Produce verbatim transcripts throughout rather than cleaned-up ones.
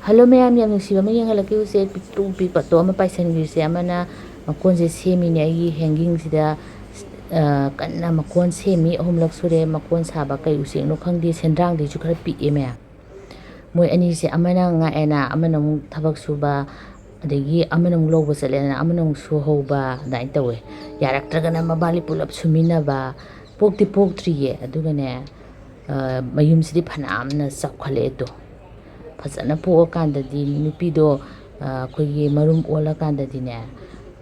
Hello ꯃꯌꯥꯝ, ꯌꯥꯝ ꯅꯨꯡꯁꯤꯕ ꯑꯃ ꯌꯦꯡꯍꯜꯂꯛꯀꯦ꯫ ꯎꯆꯦꯛ ꯄꯤꯛꯇ꯭ꯔꯨ ꯄꯤꯛꯄꯗꯣ ꯑꯃ ꯄꯥꯏꯁꯟꯈ꯭ꯔꯤꯁꯦ, ꯑꯃꯅ ꯃꯀꯣꯟꯁꯦ ꯁꯦꯝꯃꯤꯅꯦ꯫ ꯑꯩꯒꯤ ꯍꯦꯡꯒꯤꯡꯁꯤꯗ, ꯑ, ꯀꯟꯅ ꯃꯀꯣꯟ ꯁꯦꯝꯃꯤ꯫ ꯑꯍꯨꯝꯂꯛ ꯁꯨꯔꯦ ꯃꯀꯣꯟ ꯁꯥꯕ꯫ ꯀꯩ ꯎꯆꯦꯛꯅꯣ ꯈꯪꯗꯦ, ꯁꯦꯟꯗ꯭ꯔꯥꯡꯗꯩꯁꯨ ꯈꯔ ꯄꯤꯛꯑꯦ ꯃꯌꯥꯝ꯫ ꯃꯣꯏ ꯑꯅꯤꯁꯦ ꯑꯃꯅ ꯉꯥꯛꯑꯦꯅ, ꯑꯃꯅ ꯑꯃꯨꯛ ꯊꯕꯛ ꯁꯨꯕ, ꯑꯗꯒꯤ ꯑꯃꯅ ꯑꯃꯨꯛ ꯂꯧꯕ ꯆꯠꯂꯦꯅ, ꯑꯃꯅ ꯑꯃꯨꯛ ꯁꯨꯍꯧꯕ, ꯑꯗꯨꯃꯥꯏꯅ ꯇꯧꯋꯦ꯫ ꯌꯥꯔꯛꯇ꯭ꯔꯒꯅ ꯃꯕꯥꯅꯤ ꯄꯨꯂꯞ ꯁꯨꯃꯤꯟꯅꯕ꯫ ꯄꯣꯛꯇꯤ ꯄꯣꯛꯇ꯭ꯔꯤꯌꯦ, ꯑꯗꯨꯒꯅꯦ, ꯑ, ꯃꯌꯨꯝꯁꯤꯗꯤ ꯐꯅꯌꯥꯝꯅ ꯆꯥꯎꯈꯠꯂꯛꯑꯦ ꯑꯗꯣ꯫ ꯐꯖꯅ ꯄꯣꯛꯑꯀꯥꯟꯗꯗꯤ ꯅꯨꯄꯤꯗꯣ, ꯑ, ꯑꯩꯈꯣꯏꯒꯤ ꯃꯔꯨꯝ ꯑꯣꯜꯂꯀꯥꯟꯗꯗꯤꯅꯦ,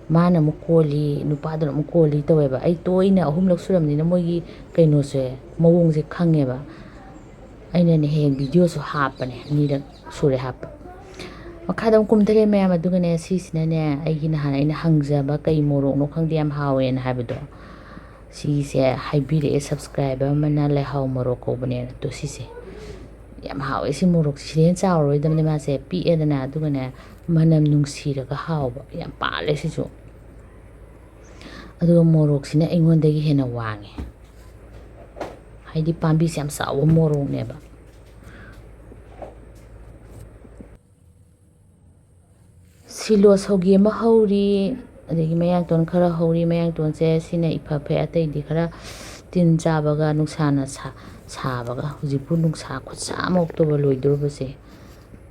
ꯃꯥꯅ ꯑꯃꯨꯛ ꯀꯣꯜꯂꯤ, ꯅꯨꯄꯥꯗꯨꯅ ꯑꯃꯨꯛ ꯀꯣꯜꯂꯤ ꯇꯧꯋꯦꯕ꯫ ꯑꯩ ꯇꯣꯏꯅ ꯑꯍꯨꯝꯂꯛ ꯁꯨꯔꯝꯅꯤꯅ ꯃꯣꯏꯒꯤ ꯀꯩꯅꯣꯁꯦ, ꯃꯑꯣꯡꯁꯦ ꯈꯪꯉꯦꯕ꯫ ꯑꯩꯅꯅꯦ ꯍꯌꯦꯡ ꯚꯤꯗꯤꯑꯣꯁꯨ ꯍꯥꯞꯄꯅꯦ, ꯑꯅꯤꯔꯛ ꯁꯨꯔꯦ ꯍꯥꯞꯄ꯫ ꯃꯈꯥꯗ ꯑꯃꯨꯛ ꯀꯨꯝꯊꯔꯦ ꯃꯌꯥꯝ꯫ ꯑꯗꯨꯒꯅꯦ, ꯁꯤꯁꯤꯅꯅꯦ, ꯑꯩꯒꯤ ꯅꯍꯥꯟ ꯑꯩꯅ ꯍꯪꯖꯕ ꯀꯩ ꯃꯣꯔꯣꯛꯅꯣ ꯈꯪꯗꯦ ꯌꯥꯝ ꯍꯥꯎꯋꯦꯅ ꯍꯥꯏꯕꯗꯣ, ꯁꯤꯁꯦ ꯍꯥꯏꯕꯤꯔꯛꯑꯦ subscriber ꯑꯃꯅ, ꯂꯩꯍꯥꯎ ꯃꯣꯔꯣꯛ ꯀꯧꯕꯅꯦꯅ꯫ ꯑꯗꯣ ꯁꯤꯁꯦ ꯌꯥꯝ ꯍꯥꯎꯋꯦ꯫ ꯁꯤ ꯃꯣꯔꯣꯛꯁꯦ ꯁꯤꯗꯩ ꯍꯦꯟꯅ ꯆꯥꯎꯔꯔꯣꯏꯗꯕꯅꯦ ꯃꯥꯁꯦ, ꯄꯤꯛꯑꯦꯗꯅ꯫ ꯑꯗꯨꯒꯅꯦ, ꯃꯅꯝ ꯅꯨꯡꯁꯤꯔꯒ ꯍꯥꯎꯕ ꯌꯥꯝ ꯄꯥꯜꯂꯦ ꯁꯤꯁꯨ꯫ ꯑꯗꯨꯒ ꯃꯣꯔꯣꯛꯁꯤꯅ ꯑꯩꯉꯣꯟꯗꯒꯤ ꯍꯦꯟꯅ ꯋꯥꯡꯉꯦ, ꯍꯥꯏꯗꯤ ꯄꯥꯝꯕꯤꯁꯦ ꯌꯥꯝ ꯆꯥꯎꯕ ꯃꯣꯔꯣꯛꯅꯦꯕ꯫ ꯁꯤꯂꯣ ꯁꯧꯒꯤ ꯑꯃ ꯍꯧꯔꯤ, ꯑꯗꯒꯤ ꯃꯌꯥꯡꯇꯣꯟ ꯈꯔ ꯍꯧꯔꯤ꯫ ꯃꯌꯥꯡꯇꯣꯟꯁꯦ ꯁꯤꯅ ꯏꯐ ꯐꯩ, ꯑꯇꯩꯗꯤ ꯈꯔ ꯇꯤꯟ ꯆꯥꯕꯒ ꯅꯨꯡꯁꯥꯅ ꯁꯥ-, ꯁꯥꯕꯒ꯫ ꯍꯧꯖꯤꯛꯄꯨ ꯅꯨꯡꯁꯥ ꯈꯨꯠꯁꯥ ꯑꯃ ꯑꯣꯛꯇꯣꯕꯔ ꯂꯣꯏꯗꯣꯔꯕꯁꯦ꯫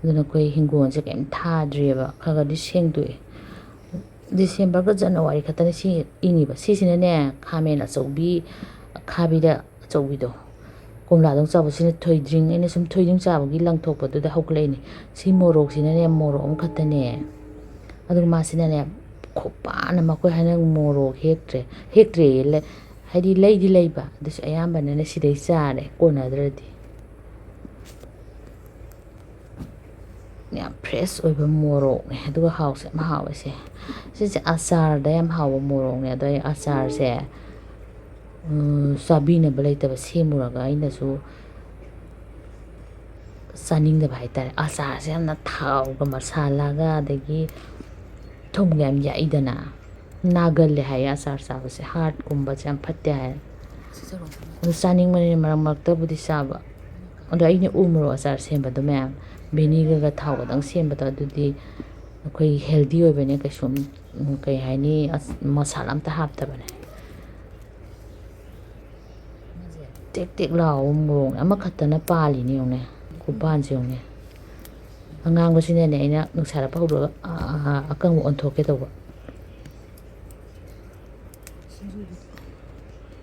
ꯑꯗꯨꯅ ꯑꯩꯈꯣꯏ ꯍꯤꯡꯒꯣꯜꯁꯦ ꯀꯩꯝ ꯊꯥꯗ꯭ꯔꯤꯑꯕ, ꯈꯔ ꯈꯔꯗꯤ ꯁꯦꯡꯗꯣꯛꯑꯦ꯫ ꯗꯤꯁꯦꯝꯕꯔꯒ ꯖꯅꯋꯥꯔꯤ ꯈꯛꯇꯅꯦ ꯁꯤ ꯏꯪꯉꯤꯕ꯫ ꯁꯤꯁꯤꯅꯅꯦ, ꯈꯥꯃꯦꯟ ꯑꯆꯧꯕꯤ, ꯑꯈꯥꯕꯤꯗ ꯑꯆꯧꯕꯤꯗꯣ, ꯀꯣꯝꯂꯥꯗꯧ ꯆꯥꯎꯕꯁꯤꯅ ꯊꯣꯏꯗ꯭ꯔꯤꯡ꯫ ꯑꯩꯅ ꯁꯨꯝ ꯊꯣꯏꯗ꯭ꯔꯤꯡ ꯆꯥꯕꯒꯤ ꯂꯪꯊꯣꯛꯄꯗꯨꯗ ꯍꯧꯒꯠꯂꯛꯏꯅꯦ꯫ ꯁꯤ ꯃꯣꯔꯣꯛꯁꯤꯅꯅꯦ, ꯃꯣꯔꯣꯛ ꯑꯃꯈꯛꯇꯅꯦ, ꯑꯗꯨꯒ ꯃꯥꯁꯤꯅꯅꯦ, ꯈꯨꯄꯥꯟ ꯑꯃ꯫ ꯑꯩꯈꯣꯏ ꯍꯟꯗꯛ ꯃꯣꯔꯣꯛ ꯍꯦꯛꯇ꯭ꯔꯦ, ꯍꯦꯛꯇ꯭ꯔꯦꯌꯦ, ꯂꯩ-, ꯍꯥꯏꯗꯤ ꯂꯩꯗꯤ ꯂꯩꯕ, ꯑꯗꯨꯁꯨ ꯑꯌꯥꯝꯕꯅꯅꯦ ꯁꯤꯗꯩ ꯆꯥꯔꯦ, ꯀꯣꯟꯅꯗ꯭ꯔꯗꯤ꯫ ꯌꯥꯝ fresh ꯑꯣꯏꯕ ꯃꯣꯔꯣꯛꯅꯦ, ꯑꯗꯨꯒ ꯍꯥꯎꯁꯨ ꯌꯥꯝ ꯍꯥꯎꯋꯦ ꯁꯦ꯫ ꯁꯤꯁꯦ ꯑꯆꯥꯔꯗ ꯌꯥꯝ ꯍꯥꯎꯕ ꯃꯣꯔꯣꯛꯅꯦ꯫ ꯑꯗꯣ ꯑꯩ ꯑꯆꯥꯔꯁꯦ, ꯎꯝ, ꯆꯥꯕꯤꯅꯕ ꯂꯩꯇꯕ, ꯁꯦꯝꯃꯨꯔꯒ ꯑꯩꯅꯁꯨ ꯆꯥꯅꯤꯡꯗꯕ ꯍꯥꯏꯇꯥꯔꯦ꯫ ꯑꯆꯥꯔꯁꯦ ꯌꯥꯝꯅ ꯊꯥꯎꯒ ꯃꯁꯥꯂꯥꯒ ꯑꯗꯒꯤ ꯊꯨꯝꯒ ꯌꯥꯝ ꯌꯥꯛꯏꯗꯅ, ꯅꯥꯒꯜꯂꯦ ꯍꯥꯏꯌꯦ ꯑꯆꯥꯔ ꯆꯥꯕꯁꯦ, heartꯀꯨꯝꯕꯁꯦ ꯌꯥꯝ ꯐꯠꯇꯦ ꯍꯥꯏ꯫ ꯑꯗꯨ ꯆꯥꯅꯤꯡꯕꯅꯤꯅ ꯃꯔꯛ ꯃꯔꯛꯇꯕꯨꯗꯤ ꯆꯥꯕ꯫ ꯑꯗꯣ ꯑꯩꯅ ꯎ ꯃꯣꯔꯣꯛ ꯑꯆꯥꯔ ꯁꯦꯝꯕꯗꯣ ꯃꯌꯥꯝ, ꯚꯤꯅꯤꯒꯔꯒ ꯊꯥꯎꯒꯗꯪ ꯁꯦꯝꯕꯗꯣ, ꯑꯗꯨꯗꯤ ꯑꯩꯈꯣꯏꯒꯤ ꯍꯦꯜꯗꯤ ꯑꯣꯏꯕꯅꯦ, ꯀꯩꯁꯨꯝ, ꯎꯝ, ꯀꯩ ꯍꯥꯏꯅꯤ, ꯑꯁ, ꯃꯁꯥꯂꯥ ꯑꯝꯇ ꯍꯥꯞꯇꯕꯅꯦ꯫ ꯇꯦꯛ ꯇꯦꯛ ꯂꯥꯎꯕ ꯃꯣꯔꯣꯛꯅꯦ, ꯑꯃꯈꯛꯇꯅ ꯄꯥꯜꯂꯤꯅꯦ, ꯌꯦꯡꯉꯨꯅꯦ, ꯈꯨꯄꯥꯟꯁꯦ ꯌꯦꯡꯉꯨꯅꯦ꯫ ꯑꯉꯥꯡꯕꯁꯤꯅꯅꯦ ꯑꯩꯅ ꯅꯨꯡꯁꯥꯗ ꯐꯧꯗꯣꯛꯑꯒ, ꯑ, ꯑ, ꯑꯀꯪꯕ ꯑꯣꯟꯊꯣꯛꯀꯦ ꯇꯧꯕ꯫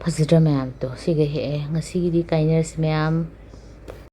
ꯐꯖꯗ꯭ꯔꯥ ꯃꯌꯥꯝꯗꯣ? ꯁꯤꯒ ꯍꯦꯛꯑꯦ꯫ ꯉꯁꯤꯒꯤꯗꯤ ꯀꯥꯏꯅꯔꯁꯤ ꯃꯌꯥꯝ꯫